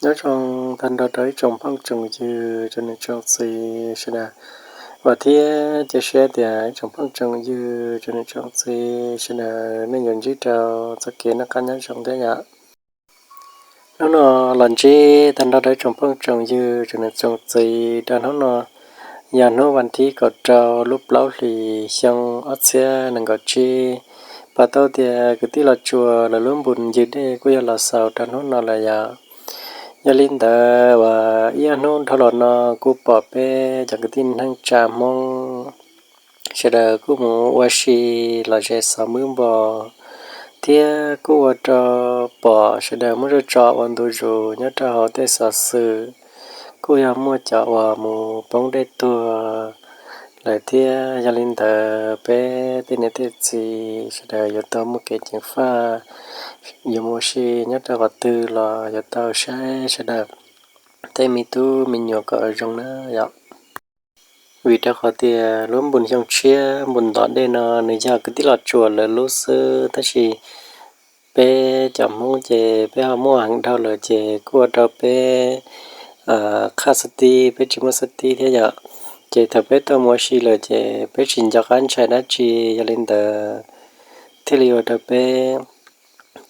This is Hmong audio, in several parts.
Nyob zoo tag nrho rau ib tsoom phooj tsoom ywg tsoom niam tsoom txiv sawv daws. Vam thiab cia siab tias ib tsoom phooj tsoom ywg tsoom niam tsoom txiv sawv daws nej yuav ntsib rau txoj kev noj qab nyob zoo thiab yom. Hnub no los ntsib tag nrho rau ib tsoom phooj tsoom ywg tsoom niam tsoom txiv rau hnub no yog hnub vas thib kaum rau lub plaub hlis xyoo ob txhiab nees nkaum tsib. Pom tau tias kwv tij Los Tsuas lawv lub npus ywg dej kuj yog los xaus rau hnub no lawm yom. Yog li ntawd uas ib ob hnub dhau los no kuj pom peb cov kwv tij neej tsa Hmoob sawv daws kuj mus ua si los ze xov mwb npo, thiab kuj ua rau pom sawv daws muaj zaj tso ua ntu zus nyob rau hauv tej xov xwm, kuj yog muaj cov uas mus poob dej tuag lawm thiab. Yog li ntawd peb tej niam tej txiv sawv daws yuav tau muaj kev ceev faj, yuav mus ua si nyob rau qhov twg los yuav tau saib sawv daws tej me tub me nyuam kom zoo na yom. Vim rau qhov tias lub npus xyoo tshiab npus ntov dej no nws yog kwv tij Los Tsuas lawv lub xwb, tab sis peb cov Hmoob ces peb ho muaj heev dhau lawm ces kuj ua rau peb qhaj xab tib, peb tsis muaj xab tib thiab yom. Ces thaum peb tau mus ua si lawm ces peb tsis nco qab ntshai dab tsi, yog li ntawd thiaj li ua rau peb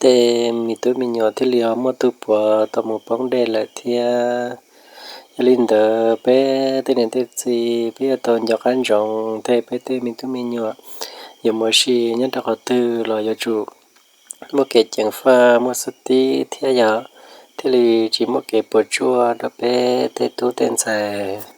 tej me tub me nyuam thiaj li ho muaj tug puav tau mus poob dej lawm thiab. Yog li ntawd peb tej niam tej txiv peb yuav tau nco qab ntsoov thiab, peb tej me tub me nyuam yuav mus ua si nyob rau qhov twg los yuav tsum muaj kev ceev faj, muaj xab tib thiab yom, thiaj li tsis muaj kev puas tsuaj rau peb tej tub tej ntxhais.